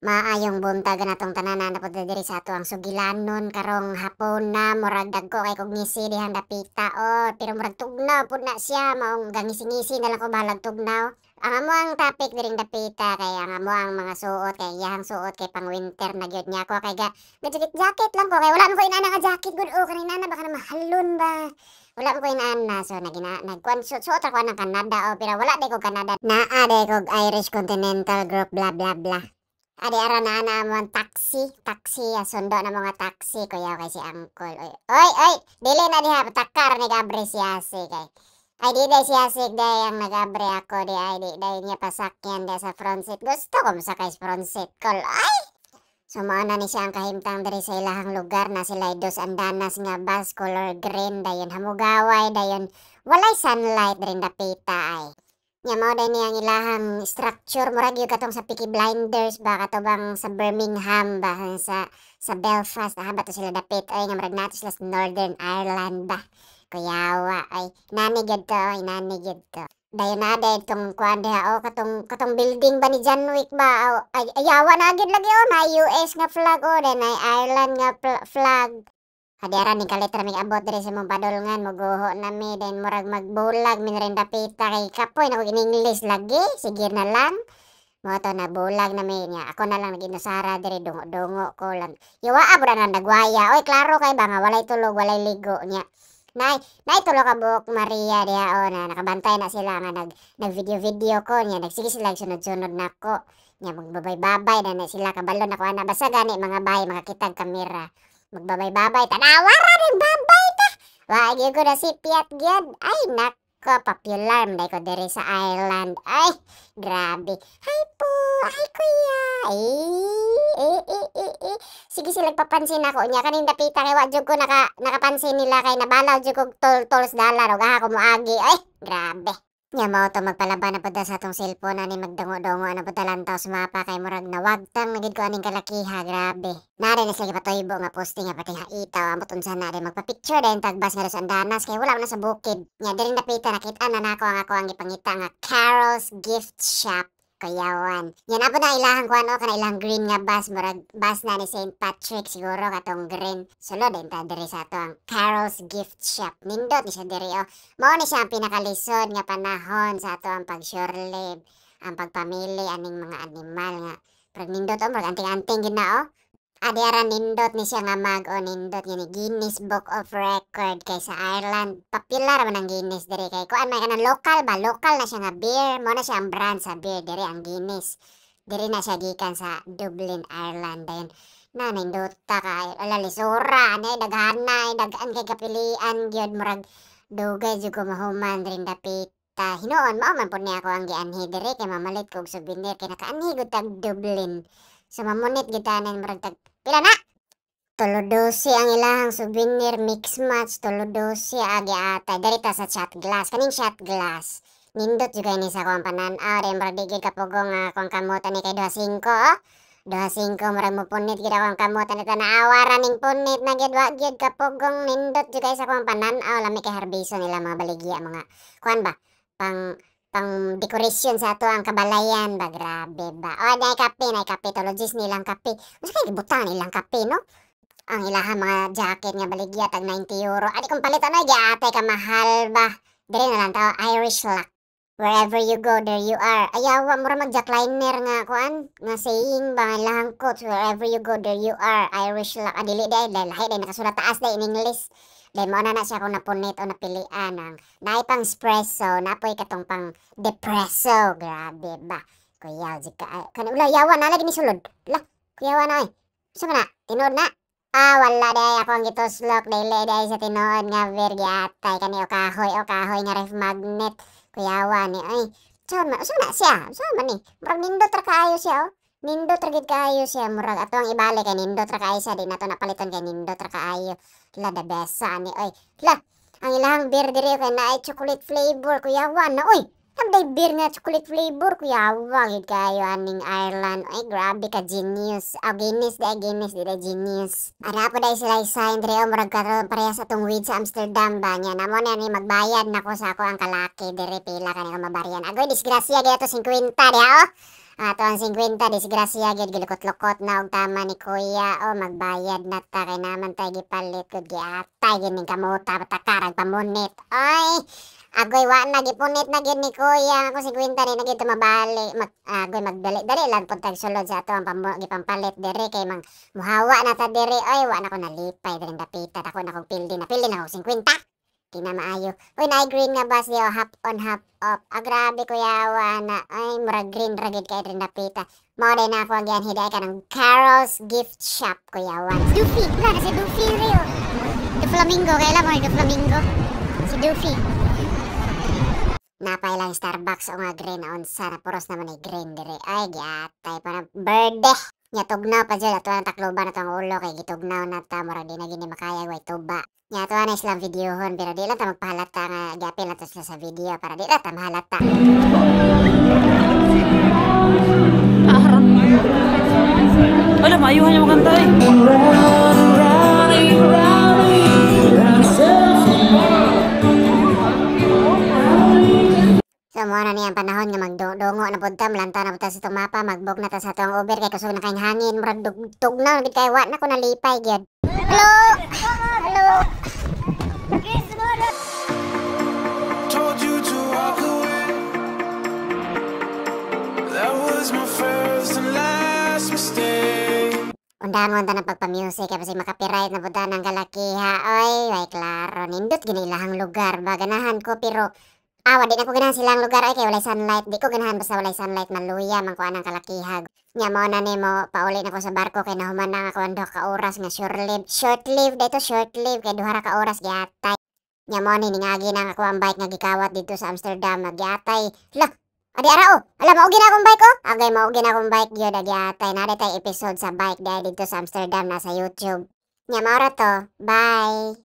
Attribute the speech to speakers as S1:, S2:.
S1: Maayong buntag natong tanan na punta diri sa ato ang sugilanon karong hapon na. Murag dagko kay kog ngisi dihang dapita, oh, pero murag tugnaw pud na siya, maong gangisi-ngisi na lang ko, bahalag tugnaw. Ang amoang topic diring dapita kay ang amoang mga suot, kay iyahang suot kay pang winter na gyud niya. Ko kay ga jacket jacket lang ko kay wala man ko inana nga jacket gud, oh, kanina na baka na mahalon ba. Wala man ko inana, so nagina nagkuan suot ra ko ng Canada, oh, pero wala day ko Canada, naa day ko Irish Continental Group, bla bla bla. Adi ara na ana mo ang taxi, taxi, ah, sundo na mga taxi, kuya, kay si uncle. Oy, oy, oy, dili na diha takar ni gabre si Asik kay. Ay, di day si Asik day ang nagabre ako di ay di day niya pasakyan di sa front seat. Gusto ko mosakay sa front seat kol. Ay! So mao na ni siya ang kahimtang diri sa ilahang lugar na sila dos andanas nga bus color green, dayon hamugaway, dayon walay sunlight diri dapita ay. Nya mao day ni ang ilahang structure, murag gyud katong sa Peaky Blinders ba, kato bang sa Birmingham ba, sa Belfast, ah, ba to sila dapit ay nga murag nato sila sa Northern Ireland ba. Kuyawa ay nani gyud to, ay nani gyud to. Dayon na day tong kuan diha, oh, katong building ba ni John Wick ba, oh, ay ayawa na gyud lagi, oh, na US nga flag, oh, then na Ireland nga flag. Hadi ara ni kalit ra mig abot diri sa mong padulngan, moguho na mi, then murag magbulag mi rin dapita kay kapoy na kog in English lagi, sige na lang. Mo to nabulag na mi niya. Ako na lang naginusara diri, dungo-dungo ko lang. Yuwa pud na nagwaya. Oy, klaro kay ba nga walay tulog, walay ligo niya. Nay tulo ka buok Maria diha, oh, na nakabantay na sila nga nag video-video ko niya, nagsige sila sunod-sunod nako. Nya magbabay-babay na na sila, kabalo na ko ana, basta gani mga bay makakitag kamera. Magbabay-babay, tanawa ra rin babay ta. Wa gyud ko na si Piat gyud. Ay nako, popular man ko diri sa Ireland. Ay, grabe. Hi po, hi kuya. Eh, eh, eh, eh, eh. Sige sila papansin ako nya kaning dapita kay wa jud ko nakapansin nila kay nabalaw jud kog tol-tol sa dalan og aha ko moagi. Ay, grabe. Nya mao to magpalaban na pud ta sa atong cellphone ani, magdungo-dungo na pud ta lantaw sa mapa kay murag nawagtang na gid ko aning kalakiha, grabe. Naa na sila gipatuybo nga posting nga pati haitaw, amot unsa na din magpa-picture dayon tagbas nga sa andanas kay wala man na sa bukid. Nya diri dapita nakita na nako ang ako ang gipangita nga Carol's Gift Shop. Kuyawan. Yan apo na ilahang kuan, o kana ilang green nga bus, murag bus na ni St. Patrick siguro katong green. Sulod din ta diri sa ato ang Carol's Gift Shop. Nindot ni siya diri, oh. Mao ni siya ang pinakalisod nga panahon sa ato ang pag-shore leave, ang pagpamili aning mga animal nga. Murag nindot, oh, murag anting-anting gid na, oh. Adi ara nindot ni siya nga mag, oh, nindot nga ni Guinness Book of Record kay sa Ireland. Popular man ang Guinness diri kay kuan may kanang local ba, local na siya nga beer, mao na siya ang brand sa beer diri ang Guinness. Diri na siya gikan sa Dublin, Ireland. Dayon na nindota ka, ala lisura ani, daghana ay daghan kay kapilian gyud, murag dugay jud ko mahuman diri dapita. Hinuon mao man pud ni ako ang gianhi diri kay mamalit kog souvenir kay nakaanhi gud tag Dublin. So mamunit gyud tanan, murag tag pila na? Tulo dose ang ilahang souvenir mix match, tulo dose agi atay. Diri ta sa shot glass, kaning shot glass. Nindot jud kay ni sa akong panan-aw, dahil murag di gyud kapugong nga akong kamot ani kay 2.5, oh. 2.5, murag mopunit gyud akong kamot ani, tan-awa ra ning punit na gyud, wa gyud kapugong, nindot jud kay sa akong panan-aw. Lami kay harbiso nila mga baligya, mga kuan ba, pang decoration sa ato ang kabalayan ba, grabe ba. O, nay kape, nay kape, tulogis nilang kape. Unsa kay gibutang nilang kape, no? Ang ilahang mga jacket nga baligya tag €90. Adi kong palit ano, giatay ka mahal ba. Diri na lang tao, Irish luck. Wherever you go, there you are. Ayawa, mura mag jackliner nga kuan, nga saying ba nga ilahang quotes, wherever you go, there you are. Irish luck. Ah, dili day, lahi day nakasulat taas day in English. Dahil mo na na siya kung napunit o napilian ang naay pang espresso, napoy katong pang depresso. Grabe ba? Kuya, di ka ay kani ula yawa na lagi ni sulod. La, kuyawa na ay. Sa man na? Tinuod na? Ah, wala day ako ang gituslok, dili day sa tinuod nga beer giatay kani o kahoy nga ref magnet. Kuyawa ni ay. Sa man, usa na siya? Usa man ni? Murag nindot ra kaayo siya, oh. Nindot ra gid kaayo siya, murag ato ang ibalik kay nindot ra kaayo siya, di nato napaliton kay nindot ra kaayo. La da besa ani oy. La, ang ilahang beer diri kay naay chocolate flavor, kuyawa na oy. Nagday beer nga chocolate flavor, kuyawa gid kaayo aning Ireland. Ay, grabe ka genius. Ah, Guinness di Guinness di genius. Ara po dai sila sign diri, oh, murag karon parehas atong weed sa Amsterdam ba nya. Namo na ni magbayad nako sa ako ang kalaki diri, pila kani ko mabaryan. Agoy disgrasya gyud ato 50 diha, oh. Ang ato ang 50, disgrasya gyud, gilukot-lukot na og tama ni kuya. O magbayad na ta kay naman tay gipalit gud, giatay gyud ning kamuta patakarag pamunit. Ay, agoy, wa na gipunit na gyud ni kuya. Ako 50 ni na gyud mabali. Agoy, magdali-dali lang pud tag sulod sa ato ang gipampalit diri kay mang muhawa na ta diri. Oy, wa na ko nalipay diri dapita. Dako na kog pildi na pildi na kog 50. Di na maayo. Uy, naay green nga bus di oh, hop on hop off. Ah, grabe kuyawa na. Ay, murag green ra gid kay diri dapita. Mao day na ako ang gianhi dai kanang Carol's Gift Shop, kuyawan. Duffy, wala na si Duffy rin oh. The Flamingo, kailan mo the Flamingo? Si Duffy. Napailang Starbucks o nga green unsa na puros naman ay green dire. Ay, giatay pa na birthday. Nya tugnaw pa jud ato ang takluban na tong ulo kay gitugnaw na ta, murag di na gini makaya, way tuba. Nya ato na silang videohon pero di lang ta magpahalata nga giapil na to sila sa video para di lang ta mahalata.
S2: Aran. Wala, maayuhan yung kanta eh.
S1: So mo na niya ang panahon nga magdungo na pud ta, malantaw na pud ta sa itong mapa, mag-book na ta sa atong Uber kay kusog na kayong hangin, murag tugnaw na gid kay wa na ko nalipay gyud. Hello. Hello.
S3: Told you to walk away. That was my first and last mistake.
S1: Undangon ta ng pagpa-music kay basig makapiright na pud ta ng kalakiha. Oy, way klaro nindot gini ilahang lugar ba, ganahan ko pero awa di na ko ganahan silang lugar ay kay walay sunlight. Di ko ganahan basta walay sunlight, maluya man ko anang kalakiha. Nya mao na nimo pauli na ko sa barko kay nahuman na ako ang duha ka oras nga short live. Short live dito, short live kay duha ra ka oras giatay. Nya mao ni ningagi na ako ang bike nga gikawat dito sa Amsterdam, giatay. Lah, adi ara oh. Ala, maugi na akong bike oh. Agay, maugi na akong bike gyud, giatay. Naa tay episode sa bike dahil dito sa Amsterdam na sa YouTube. Nya mao ra to. Bye.